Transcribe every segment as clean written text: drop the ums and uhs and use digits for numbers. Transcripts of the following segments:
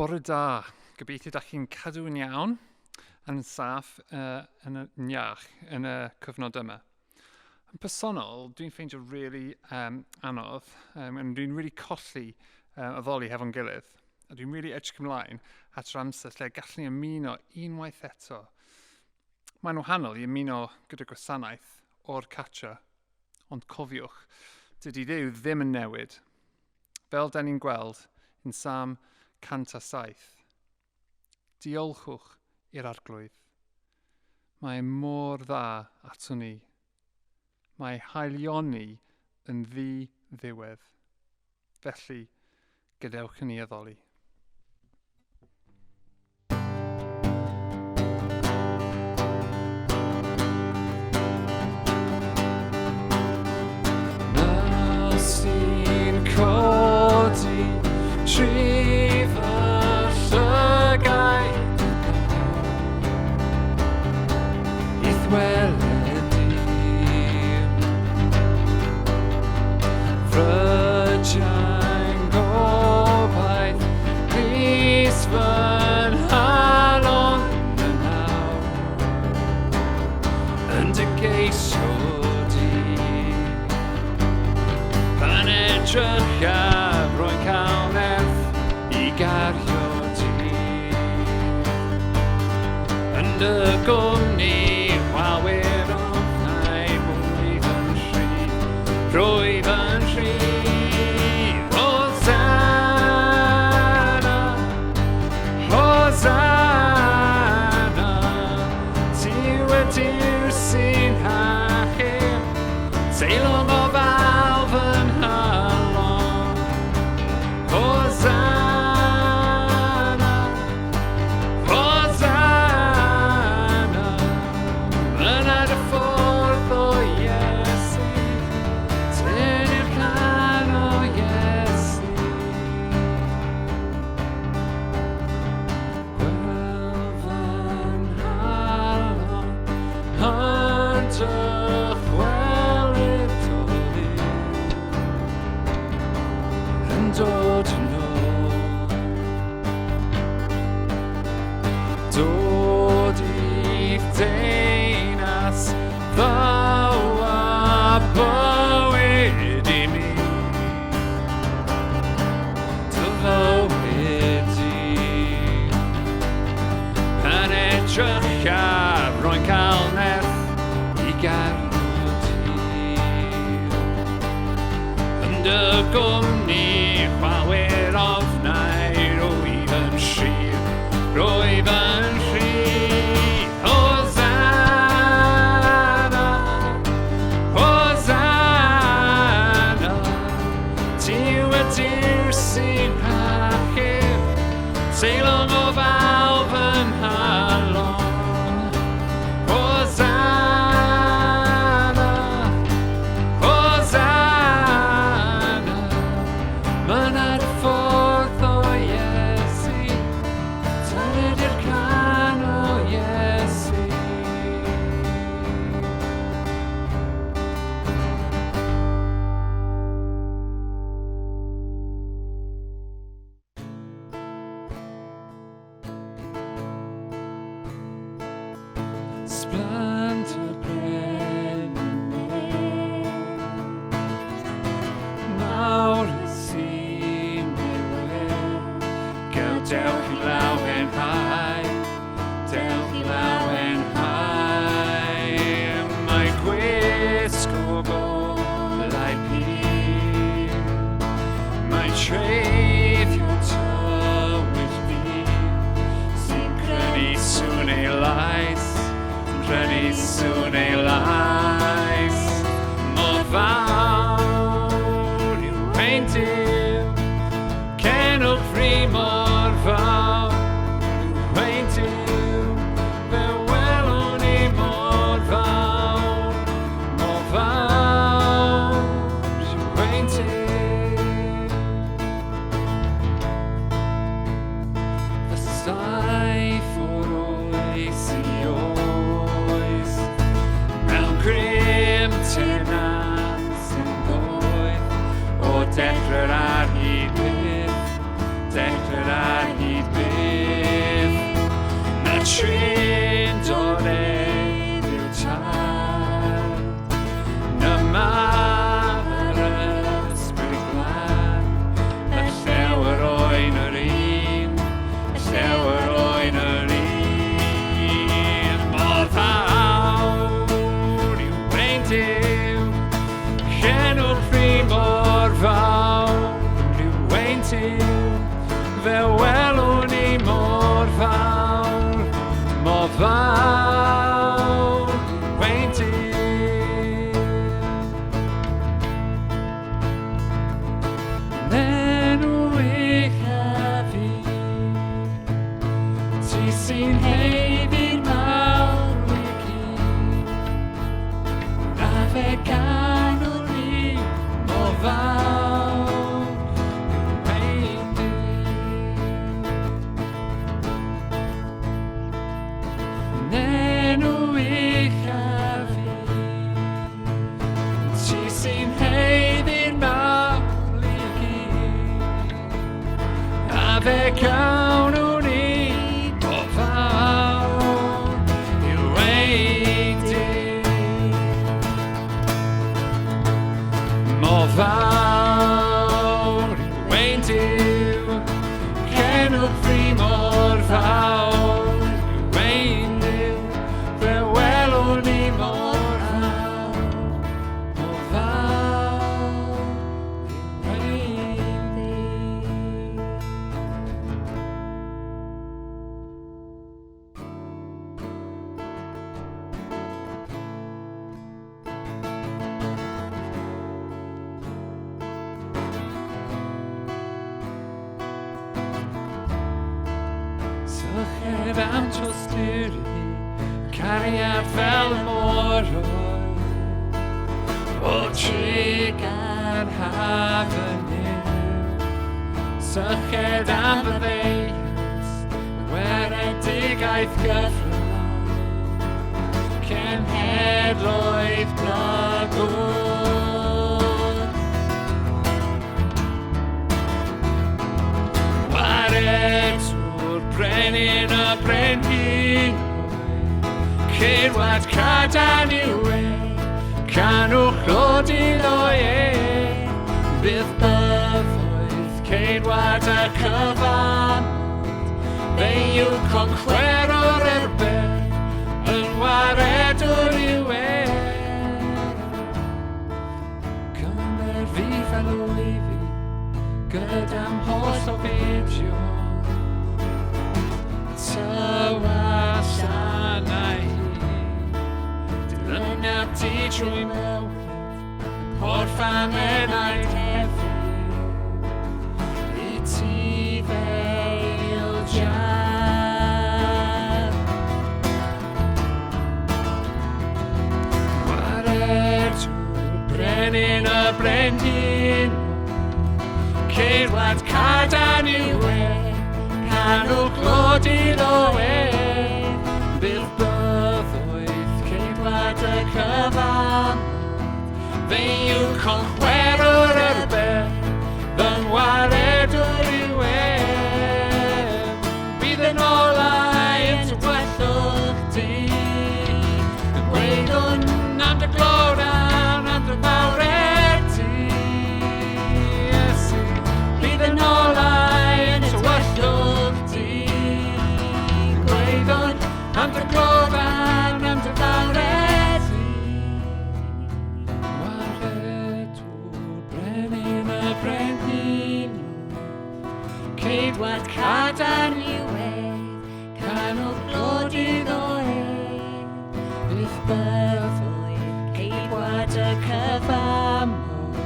Bore da. Gobeithio da chi'n cadw yn iawn yn saff uh, yn yn iach yn y cyfnod yma. Yn personol, dwi'n ffeindio really um, anodd, um, and dwi'n really colli um, addoli hefo'n gilydd. A dwi'n really edrych ymlaen at yr amser lle gallwn ni ymuno unwaith eto. Mae'n wahanol i ymuno gyda gwasanaeth o'r catcha, ond cofiwch, dydy Dduw ddim yn newid. Fel da ni'n gweld yn Salm 107. Diolchwch i'r Arglwydd. Mae e mor dda ato ni. Mae haelioni yn ddi ddiwedd. Felly, gadewch i ni addoli. Sy'n codi trwy fy llygaid i'th weled di. Frydiau'n gobaith Rhys fy nghalon yn awr yn dy geisio di. Pan edrychaf rwy'n cael nerth i gario di. Yn dy gwmni chwawyr ofnau mwy yn rhydd, rwyf yn rhydd. Hosanna, Hosanna, ti yw y Duw sy'n hachub, teilwng o fal fy nghalon. Hosanna, Hosanna, yna dy ffordd o Iesu, tyn i'r can o Iesu. Gwel fy nghalon yn dychwelyd o Dduw, yn dod yn ôl. Dod i'th deyrnas ddaw â bywyd i mi. Dy fywyd i. Pan edrychaf, rwy'n cael nerth i gario di. Yn dy gwmni, chwawyr ofnau, rwyf yn rhydd, rwyf yn rhydd. Hosanna, Hosanna, ti yw y Duw sy'n hachub, teilwng o fal fy nghalon. Hosanna, Hosanna, mae'n ar y ffordd o Iesu, tynnu i'r can o Iesu. Splendor brenin Nawr sy'n newid Gadewch i lawenhau Dewch i lawenhau Mae gwisg o golau pur Mae treiddio tywyll byd Sy'n crynu sŵn ei lais Yn crynu sŵn ei lais Mor fawr yw ein Duw Cenwch fri mor fawr yw Trindod ef yw Tad. Na Mab yr Ysbryd Glân, y llew yr oen yr un, y llew yr oen yr un. Mor fawr yw ein Duw, llenwch fi mor fawr yw ein Duw, fe welwn ni mor fawr, mor fawr yw ein Duw. Enw uchaf i, ti sy'n haeddu'r mawl i gyd. Na fe ganwn ni mor fawr yw ein Duw. Enw uchaf i, ti sy'n haeddu'r mawl i gyd. A fe gawn ni mor fawr yw ein Duw. Mor fawr yw ein Duw, cenwch fri mor fawr yw ein Duw, fe welwn ni mor fawr, mor fawr yw ein Duw. Syched am tosturi, cariad fel y môr o trugar haf yn yw. Syched am faddeuant, gwaredigaeth gyflawn, cenhedloedd blygwn. Waredwr brenin y brenhinoedd, ceidwad cadarn yw e, canwch glod iddo e. Byth bythoedd ceidwad y cyfamod, fe yw concwerwr yr bedd, yn waredwr yw e. Cymer fi fel wyf fi, gyda'm holl ofidion. Tywallt arna i, dilynaf di trwy mywyd, porth am enaid hefyd, i ti fel jar. Waredwr brenin y brenhin, ceidwad cadarn yw e, canwch glod iddo e. Byth bythoedd ceidwad y cyfamod, fe yw concwerwr yr bedd, fy ngwaredwr yw e. Bydd yn olau yn tywyllwch di, yn gweud hwn am dy glod a'n am dy fawredd ti. Iesu, bydd yn olau yn tywyllwch di, yn gweud hwn am dy glod a'n am dy fawredd ti. Waredwr brenin y brenhinoedd, ceidwad cadarn yw e, canwch glod iddo e. Byth bythoedd ceidwad y cyfamod,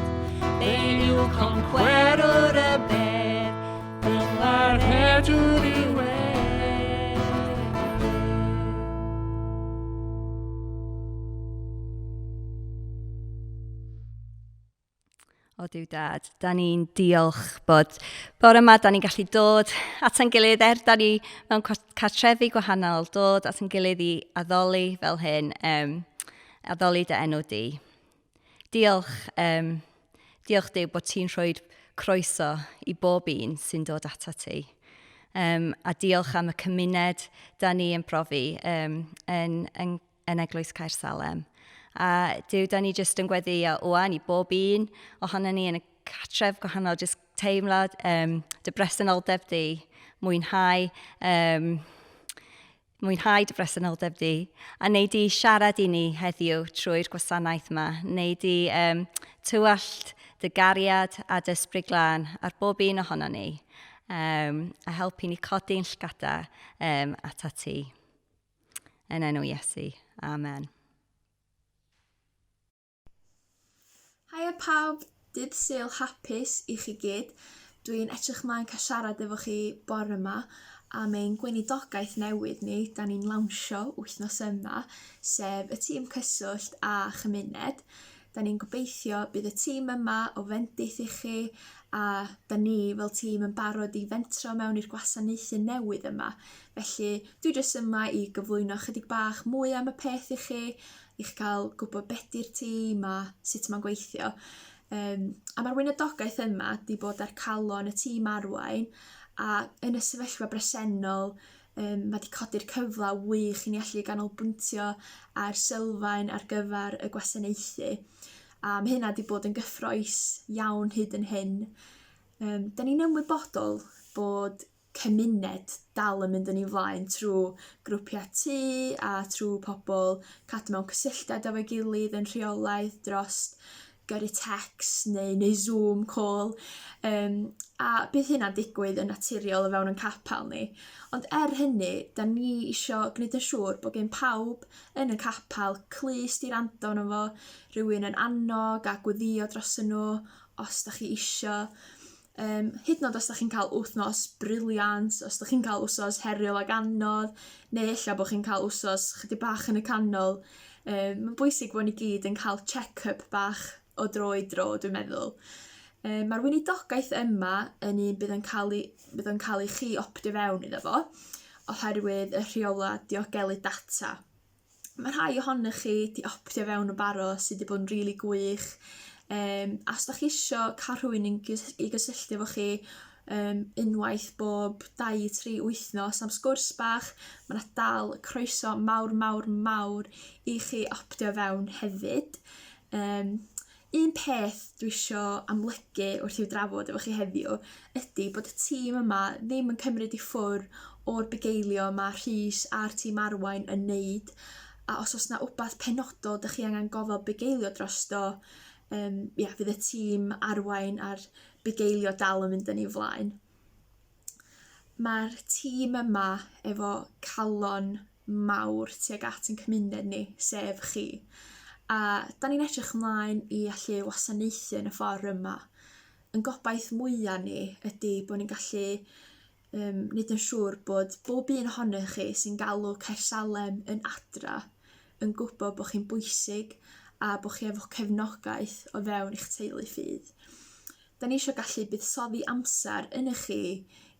fe yw concwerwr y bedd, fy ngwaredwr yw e. O Duw Dad, da ni'n diolch bod bore yma da ni'n gallu dod at ein gilydd, er da ni mewn cartrefi gwahanol, dod at ein gilydd i addoli fel hyn, addoli dy enw di. Diolch Duw bod ti'n rhoi croeso i bob un sy'n dod atat ti. A diolch am y cymuned da ni yn profi yn, yn, yn Eglwys Caersalem. A Duw, da ni jyst yn gweddio wan i bob un ohono ni yn y cartref gwahanol, jyst teimlad dy bresenoldeb di, mwynhau, mwynhau dy bresenoldeb di, a neu di siarad i ni heddiw trwy'r gwasanaeth yma, neu di tywallt dy gariad a dy ysbryd glân ar bob un ohono ni, a helpu ni codi'n llgada atat ti. Yn enw Iesu. Amen. Haia pawb, dydd Sul hapus i chi gyd. Dwi'n edrych mlaen cael siarad efo chi bore yma am ein gweinidogaeth newydd ni, da ni'n lawnsio wythnos yma, sef y tîm cyswllt a chymuned. Da ni'n gobeithio bydd y tîm yma o fendith i chi a da ni fel tîm yn barod i fentro mewn i'r gwasanaethu newydd yma. Felly dwi jyst yma i gyflwyno chydig bach mwy am y peth i chi, i chi cael gwybod be 'di'r tîm a sut mae'n gweithio. A mae'r weinidogaeth yma 'di bod ar calon y tîm arwain a yn y sefyllfa bresennol mae 'di codi'r cyfle wych i ni allu ganolbwyntio ar sylfaen ar gyfer y gwasanaethu. A mae hynna 'di bod yn gyffrous iawn hyd yn hyn. Da ni'n ymwybodol bod cymuned dal yn mynd yn ei flaen trwy grwpiau tŷ a trwy pobl cadw mewn cysylltiad efo'i gilydd yn rheolaidd dros gyrru text neu neu Zoom call a bydd hynna'n digwydd yn naturiol o fewn yn capel ni. Ond er hynny, da ni isio gwneud yn siŵr bod gen pawb yn y capel clust i wrando arno fo, rhywun yn annog a gweddïo drosyn nhw os da chi isio. Hyd yn oed os dach chi'n cael wythnos brilliant, os dach chi'n cael wsos heriol ac anodd, neu ella bod chi'n cael wsos chydig bach yn y canol. Mae'n bwysig bod ni gyd yn cael check-up bach o dro i dro, dwi'n meddwl. Mae'r weinidogaeth yma yn un bydd yn cael ei, bydd yn cael ei chi optio fewn iddo fo, oherwydd y rheolau diogelu data. Mae rhai ohonoch chi 'di optio fewn yn barod sydd 'di bod yn rili gwych. A os dach chi isio cael rhywun yn i gysylltu efo chi unwaith bob 2-3 wythnos am sgwrs bach, ma' 'na dal croeso mawr mawr mawr i chi optio fewn hefyd. Un peth dwi isio amlygu wrth i'w drafod efo chi heddiw ydy bod y tîm yma ddim yn cymryd i ffwr o'r bugeilio mae Rhys a'r tîm arwain yn neud a os oes 'na wbath penodol dych chi angen gofal bugeilio drosto ia fydd y tîm arwain a'r bugeilio dal yn mynd yn ei flaen. Mae'r tîm yma efo calon mawr tuag at ein cymuned ni, sef chi. A da ni'n edrych ymlaen i allu wasanaethu yn y ffordd yma. Yn gobaith mwya ni ydy bod ni'n gallu wneud yn siŵr bod bob un ohonoch chi sy'n galw Caersalem yn adra yn gwybod bod chi'n bwysig a bod chi efo cefnogaeth o fewn eich teulu ffydd. Da ni eisiau gallu buddsoddi amser yn y chi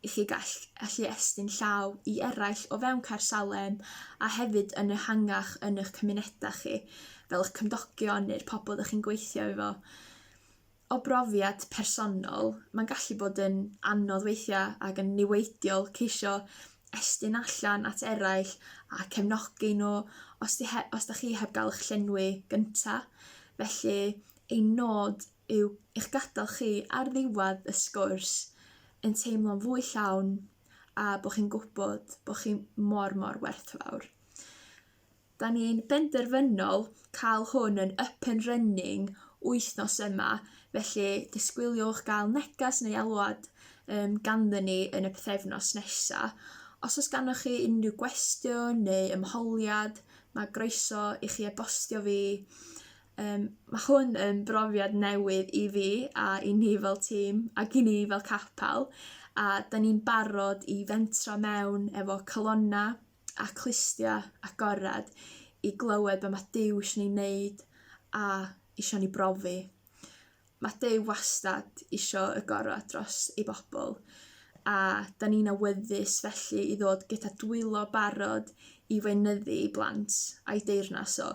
i chi gall allu estyn llaw i eraill o fewn Caersalem a hefyd yn ehangach yn eich cymunedau chi, fel eich cymdogion neu'r pobl ydych chi'n gweithio efo. O brofiad personol, mae'n gallu bod yn anodd weithiau ac yn niweidiol ceisio estyn allan at eraill a cefnogi nhw os, di he, os da chi heb gael eich llenwi gynta. Felly, ein nod yw eich gadael chi ar ddiwedd y sgwrs yn teimlo'n fwy llawn a bod chi'n gwybod bod chi mor mor werthfawr. Da ni'n benderfynol cael hwn yn up and running wythnos yma, felly disgwyliwch gael neges neu alwad ganddyn ni yn y pythefnos nesa. Os oes ganddoch chi unrhyw gwestiwn neu ymholiad, mae groeso i chi e-bostio fi. Mae hwn yn brofiad newydd i fi a i ni fel tîm ac i ni fel capel a 'dan ni'n barod i fentro mewn efo calonnau a clustiau agored i glywed be mae Duw isio ni wneud a isio ni brofi. Mae Duw wastad isio y gorau dros ei bobl a 'dan ni'n awyddus felly i ddod gyda dwylo barod i weinyddu ei blant a'i deyrnas o.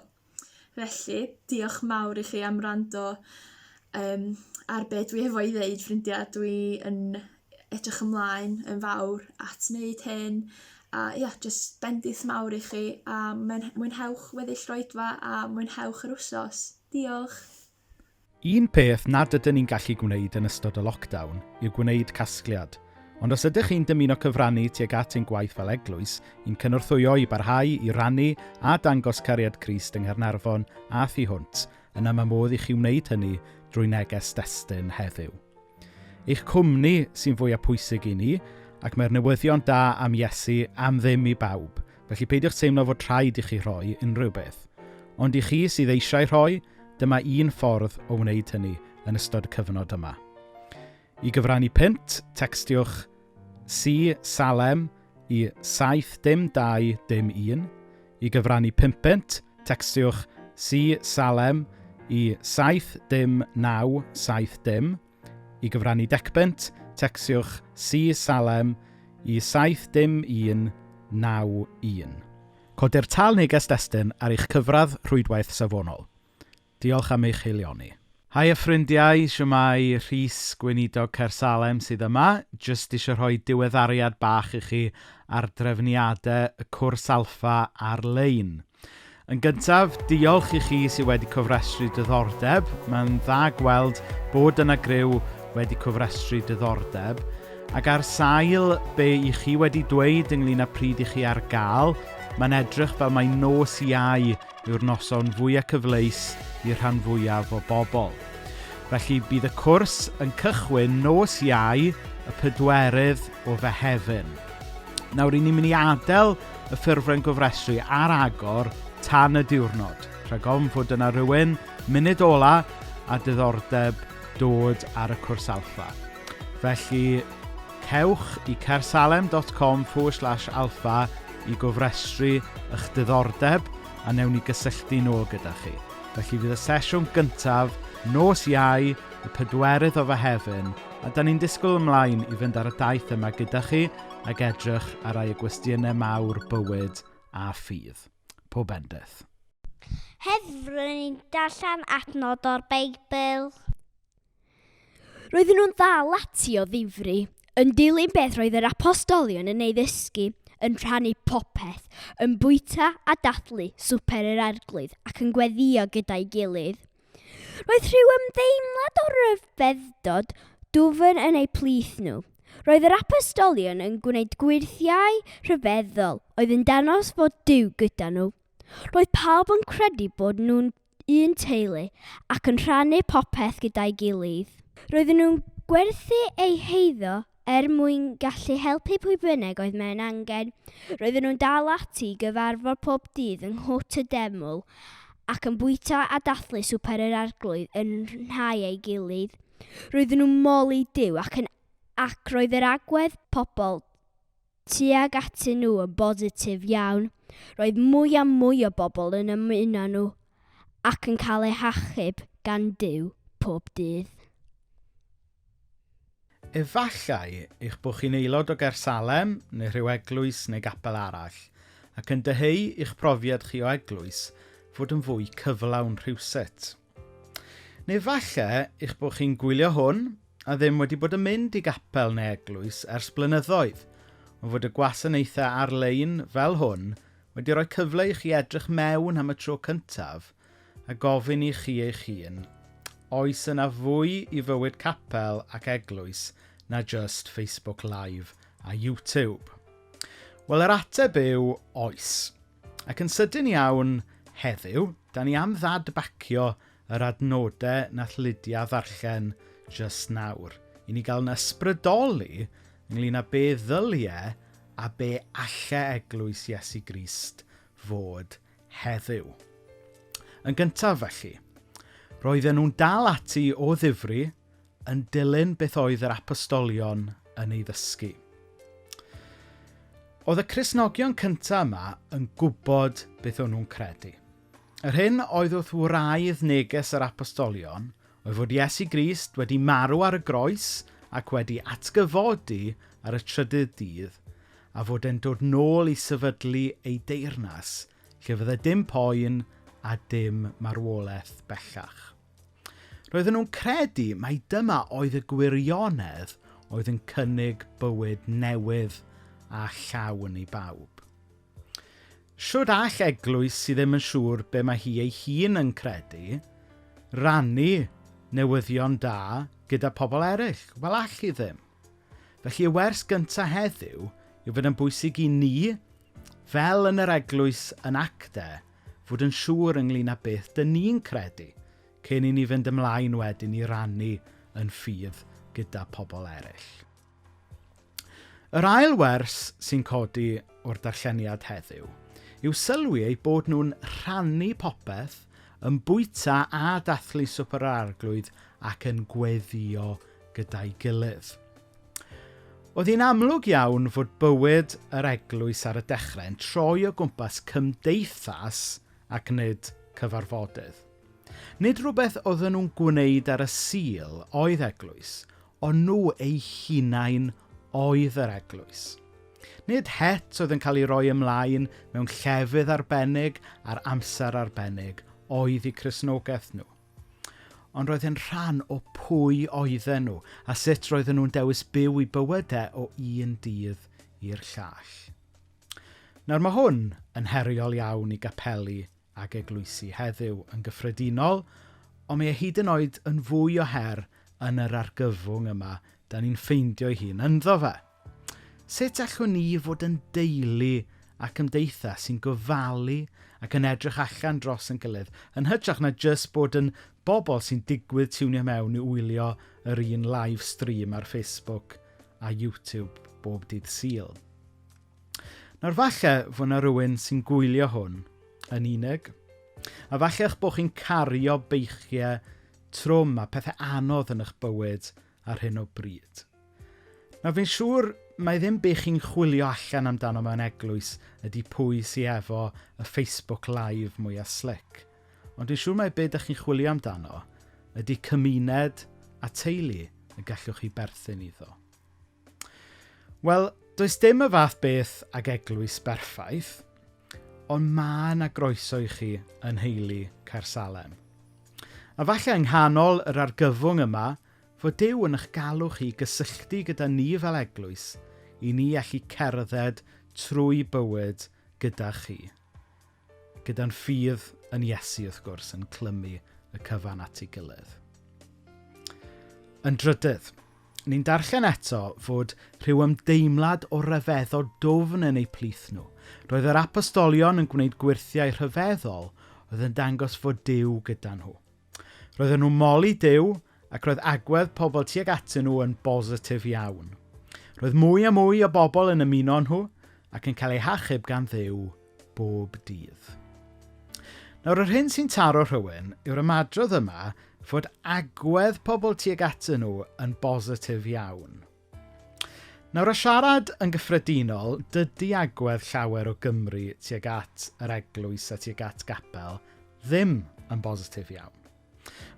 Felly, diolch mawr i chi am wrando ar be dwi efo i ddeud, ffrindiau. Dwi yn edrych ymlaen yn fawr at wneud hyn. A ia, jyst bendith mawr i chi a mwynhewch weddill roedfa a mwynhewch yr wsos. Diolch! Un peth nad ydyn ni'n gallu gwneud yn ystod y lockdown yw gwneud casgliad. Ond os ydych chi'n dymuno cyfrannu tuag at ein gwaith fel eglwys, i'n cynorthwyo i barhau i rannu a dangos cariad Crist yng Nghaernarfon a thu hwnt, yna mae modd i chi wneud hynny drwy neges destun heddiw. Eich cwmni sy'n fwyaf pwysig i ni, ac mae'r newyddion da am Iesu am ddim i bawb, felly peidiwch teimlo fod rhaid i chi rhoi unrhyw beth. Ond i chi sydd eisiau rhoi, dyma un ffordd o wneud hynny yn ystod y cyfnod yma. I gyfrannu punt, tecstiwch C Salem i 7 dim 2 dim 1. I gyfrannu 5 punt, tecstiwch C Salem i 7 dim 9 7 dim. I gyfrannu decpunt, tecstiwch C Salem i 7 dim 1 9 1. Codir tâl neges destun ar eich cyfradd rhwydwaith safonol. Diolch am eich haelioni. Haia ffrindiau, siwmai Rhys Gweinidog Caersalem sydd yma. Jyst eisiau rhoi diweddariad bach i chi ar drefniadau y cwrs alffa ar-lein. Yn gyntaf, diolch i chi sydd wedi cofrestru diddordeb. Mae'n dda gweld bod yna griw wedi cofrestru diddordeb. Ac ar sail be i chi wedi dweud ynglyn â pryd i chi ar gael, mae'n edrych fel mai nos Iau yw'r noson fwyaf cyfleus i'r rhan fwyaf o bobl. Felly bydd y cwrs yn cychwyn nos Iau y 4 o Fehefin. Nawr, i ni'n mynd i adael y ffurflen gofrestru ar agor tan y diwrnod. Rhag ofn fod yna rhywun munud ola a diddordeb dod ar y cwrs alffa. Felly, cewch i caersalem.com/alpha i gofrestru eich diddordeb a newn ni gysylltu nôl gyda chi. Felly fydd y sesiwn gyntaf nos Iau y 4 o Fehefin a da ni'n disgwyl ymlaen i fynd ar y daith yma gyda chi ac edrych ar rai o gwestiynau mawr bywyd a ffydd. Pob bendith. Heddiw rydyn ni'n darllen adnod o'r Beibl. Roedden nhw'n ddal ati o ddifri, yn dilyn beth roedd yr apostolion yn ei ddysgu, yn rhannu popeth, yn bwyta a dathlu swper yr Arglwydd ac yn gweddïo gyda'i gilydd. Roedd rhyw ymdeimlad o ryfeddod dwfn yn eu plith nhw. Roedd yr apostolion yn gwneud gwyrthiau rhyfeddol oedd yn dangos fod Duw gyda nhw. Roedd pawb yn credu bod nhw'n un teulu ac yn rhannu popeth gyda'i gilydd. Roedden nhw'n gwerthu eu heiddo er mwyn gallu helpu pwy bynnag oedd mewn angen. Roedden nhw'n dal ati i gyfarfod pob dydd yng nghwt y deml ac yn bwyta a dathlu swper yr Arglwydd yn nhai ei gilydd. Roedden nhw'n moli Duw ac, yn, ac roedd yr agwedd pobl tuag atyn nhw yn bositif iawn. Roedd mwy a mwy o bobl yn ymuno nhw ac yn cael eu hachub gan Duw pob dydd. Efallai eich bod chi'n aelod o Gersalem neu rhyw eglwys neu gapel arall ac yn dyheu i'ch profiad chi o eglwys fod yn fwy cyflawn rhywsut. Neu falle eich bod chi'n gwylio hwn a ddim wedi bod yn mynd i gapel neu eglwys ers blynyddoedd, ond fod y gwasanaethau ar-lein fel hwn wedi rhoi cyfle i chi edrych mewn am y tro cyntaf a gofyn i chi eich hun, oes yna fwy i fywyd capel ac eglwys na just Facebook Live a YouTube? Wel, yr ateb yw oes. Ac yn sydyn iawn heddiw, da ni am ddadbacio yr adnodau nath Lydia ddarllen just nawr. I ni gael yn ysbrydoli ynglyn â be ddylie a be alle eglwys Iesu Grist fod heddiw. Yn gyntaf felly, roedden nhw'n dal ati o ddifri yn dilyn beth oedd yr apostolion yn ei ddysgu. Oedd y Cristnogion cyntaf yma yn gwybod beth o'n nhw'n credu. Yr hyn oedd wrth wraidd neges yr apostolion oedd fod Iesu Grist wedi marw ar y groes ac wedi atgyfodi ar y trydydd dydd a fod e'n dod nôl i sefydlu ei deyrnas lle fydde dim poen a dim marwolaeth bellach. Roedden nhw'n credu mai dyma oedd y gwirionedd oedd yn cynnig bywyd newydd a llawn i bawb. Shwd all eglwys sydd ddim yn siŵr be mae hi ei hun yn credu rannu newyddion da gyda pobl eraill? Wel, all hi ddim. Felly y wers gyntaf heddiw yw fod yn bwysig i ni, fel yn yr eglwys yn Actau, fod yn siŵr ynglyn â beth dyn ni'n credu cyn i ni fynd ymlaen wedyn i rannu yn ffydd gyda pobl eraill. Yr ail wers sy'n codi o'r darlleniad heddiw yw sylwi eu bod nhw'n rhannu popeth, yn bwyta a dathlu swper yr Arglwydd ac yn gweddio gyda'i gilydd. Oedd hi'n amlwg iawn fod bywyd yr eglwys ar y dechrau yn troi o gwmpas cymdeithas ac nid cyfarfodydd. Nid rhywbeth oedden nhw'n gwneud ar y Sul oedd eglwys, ond nhw eu hunain oedd yr eglwys. Nid het oedd yn cael ei roi ymlaen mewn llefydd arbennig ar amser arbennig oedd eu Cristnogaeth nhw. Ond roedd e'n rhan o pwy oedden nhw a sut roedden nhw'n dewis byw eu bywydau o un dydd i'r llall. Nawr mae hwn yn heriol iawn i gapeli ac eglwysi heddiw yn gyffredinol, ond mae e hyd yn oed yn fwy o her yn yr argyfwng yma da ni'n ffeindio'i hun ynddo fe. Sut allwn ni fod yn deulu a cymdeithas sy'n gofalu ac yn edrych allan dros yn gilydd, yn hytrach na jyst bod yn bobl sy'n digwydd tiwnio mewn i wylio yr un live stream ar Facebook a YouTube bob dydd Sul? Nawr falle fod yna rhywun sy'n gwylio hwn yn unig, a falle eich bod chi'n cario beichiau trwm a pethau anodd yn eich bywyd ar hyn o bryd. Nawr fi'n siŵr mai ddim be chi'n chwilio allan amdano mewn eglwys ydy pwy sy efo y Facebook Live mwyaf slick. Ond dwi'n siŵr mai be dych chi'n chwilio amdano ydy cymuned a teulu y gallwch chi berthyn iddo. Wel, does dim y fath beth ag eglwys berffaith, ond mae yna groeso i chi yn nheulu Caersalem. A falle yng nghanol yr argyfwng yma, fod Duw yn eich galw chi gysylltu gyda ni fel eglwys i ni allu cerdded trwy bywyd gyda chi. Gyda'n ffydd yn Iesu, wrth gwrs, yn clymu y cyfan at ei gilydd. Yn drydydd, ni'n darllen eto fod rhyw ymdeimlad o ryfeddod dwfn yn eu plith nhw. Roedd yr apostolion yn gwneud gwyrthiau rhyfeddol oedd yn dangos fod Duw gyda nhw. Roedden nhw'n moli Duw ac roedd agwedd pobl tuag atyn nhw yn bositif iawn. Roedd mwy a mwy o bobl yn ymuno nhw ac yn cael eu hachub gan Dduw bob dydd. Nawr, yr hyn sy'n taro rhywun yw'r ymadrodd yma fod agwedd pobl tuag atyn nhw yn bositif iawn. Nawr, o siarad yn gyffredinol, dydy agwedd llawer o Gymru tuag at yr eglwys a tuag at gapel ddim yn bositif iawn.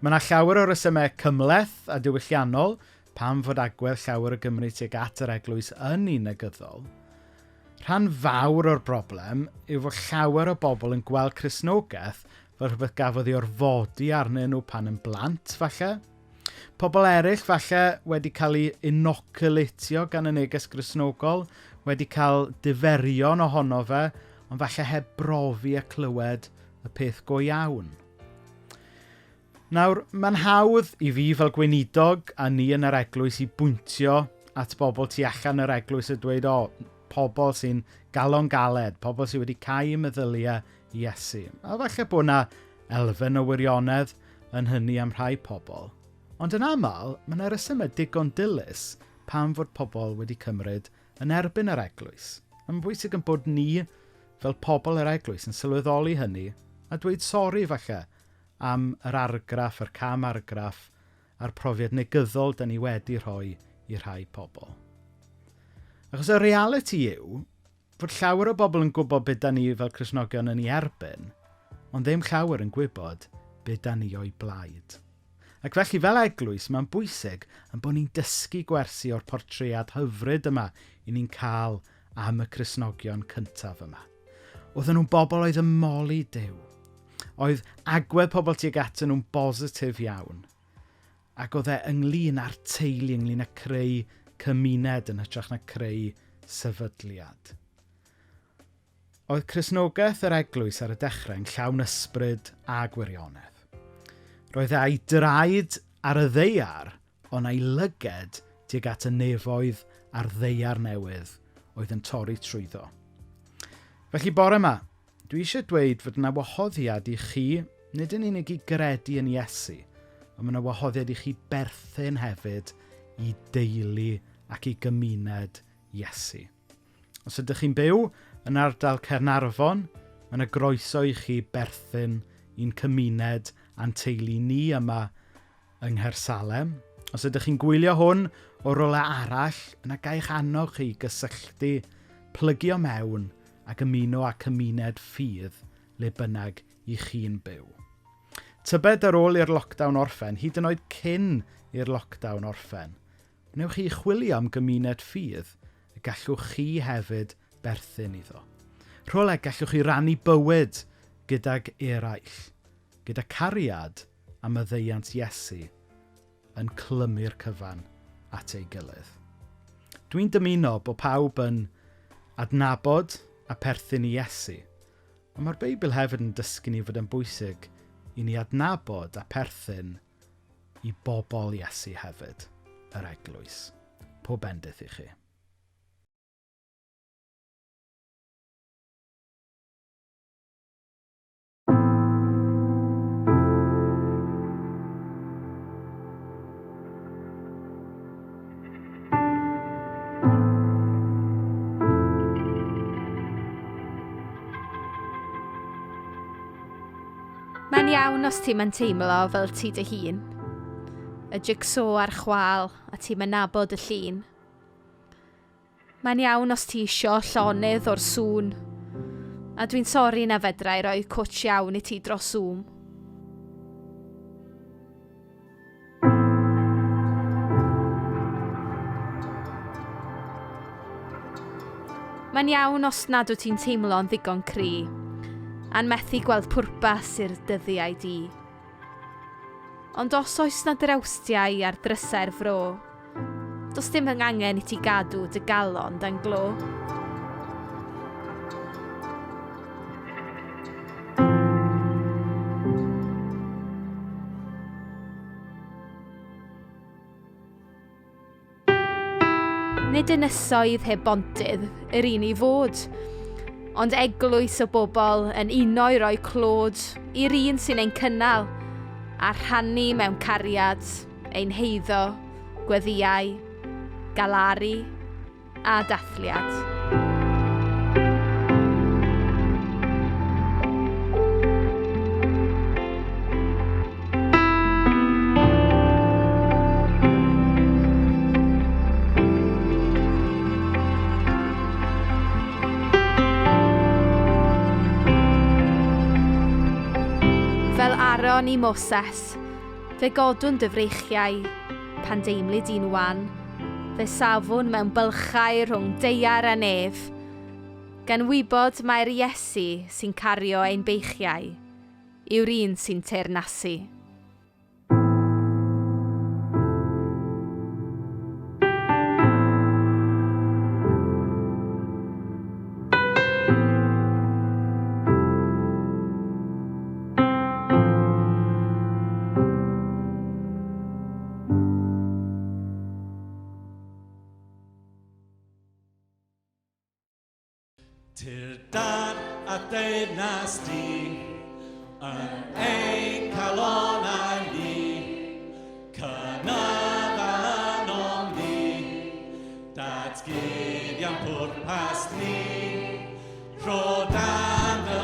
Mae yna llawer o resymau cymhleth a diwylliannol pam fod agwedd llawer o Gymru tuag at yr eglwys yn un negyddol. Rhan fawr o'r broblem yw fod llawer o bobl yn gweld Cristnogaeth fel rhywbeth gafodd ei orfodi arnyn nhw pan yn blant, falle. Pobl eraill falle wedi cael eu inoculatio gan y neges Gristnogol, wedi cael diferion ohono fe, ond falle heb brofi a clywed y peth go iawn. Nawr, mae'n hawdd i fi fel gweinidog a ni yn yr eglwys i bwyntio at bobl tu allan yr eglwys a dweud, o, pobl sy'n galon galed, pobl sydd wedi cau meddyliau i Iesu. A falle bod yna elfen o wirionedd yn hynny am rhai pobl. Ond yn aml, mae yna resymau digon dilys pam fod pobl wedi cymryd yn erbyn yr eglwys. Mae'n bwysig yn bod ni, fel pobl yr eglwys, yn sylweddoli hynny a dweud sori falle am yr argraff, yr cam argraff a'r profiad negyddol da ni wedi rhoi i rhai pobl. Achos y realiti yw fod llawer o bobl yn gwybod beth da ni fel Cristnogion yn ei erbyn, ond ddim llawer yn gwybod beth da ni o'i blaid. Ac felly fel eglwys mae'n bwysig yn bod ni'n dysgu gwersi o'r portread hyfryd yma i ni'n cael am y Cristnogion cyntaf yma. Oedden nhw'n bobl oedd yn moli Duw. Oedd agwedd pobl tuag atyn nhw'n bositif iawn. Ac oedd e ynglyn â'r teulu, ynglyn â creu cymuned yn hytrach na creu sefydliad. Oedd Cristnogaeth yr eglwys ar y dechrau yn llawn ysbryd a gwirionedd. Roedd e a'i draed ar y ddaear, ond a'i lyged tuag at y nefoedd a'r ddaear newydd oedd yn torri trwyddo. Felly bore yma, dwi eisiau dweud fod yna wahoddiad i chi, nid yn unig i gredu yn Iesu, ond mae yna wahoddiad i chi berthyn hefyd i deulu ac i gymuned Iesu. Os ydych chi'n byw yn ardal Caernarfon, mae yna groeso i chi berthyn i'n cymuned a'n teulu ni yma yng Nghaersalem. Os ydych chi'n gwylio hwn o rola arall, yna gael eich annog chi gysylltu, plygio mewn ac ymuno â cymuned ffydd le bynnag i chi'n byw. Tybed ar ôl i'r lockdown orffen, hyd yn oed cyn i'r lockdown orffen, wnewch chi chwilio am gymuned ffydd y gallwch chi hefyd berthyn iddo. Rhywle gallwch chi rannu bywyd gydag eraill, gyda cariad a maddeuant Iesu yn clymu'r cyfan at ei gilydd. Dwi'n dymuno bod pawb yn adnabod a perthyn i Iesu, ond mae'r Beibl hefyd yn dysgu ni fod yn bwysig i ni adnabod a perthyn i bobl Iesu hefyd, yr eglwys. Pob bendith i chi. Mae'n iawn os ti'n yn teimlo fel ti dy hun. Y jigsaw a'r chwal a ti'n yn nabod y llun. Mae'n iawn os ti isio llonydd o'r sŵn. A dwi'n sori na fedra i roi cwtsh iawn i ti dros Zoom. Mae'n iawn os nad wyt ti'n teimlo'n ddigon cry, a'n methu gweld pwrpas i'r dyddiau di. Ond os oes 'na drawstiau ar drysau'r fro, does dim angen i ti gadw dy galon dan glo. Nid ynysoedd heb bontydd yr un i fod, ond eglwys o bobl yn uno i roi clod i'r un sy'n ein cynnal a rhannu mewn cariad ein heiddo, gweddïau, galaru a dathliad. Fel Aaron i Moses, fe godwn dy freichiau pan deimli di'n wan. Fe safwn mewn bylchau rhwng daear a nef, gan wybod mai'r Iesu sy'n cario ein beichiau yw'r un sy'n teyrnasu. Tir dad a deyrnas di yn ein calonau ni, cynydda ynom ni, datguddion pwrpas ni, rho dan dy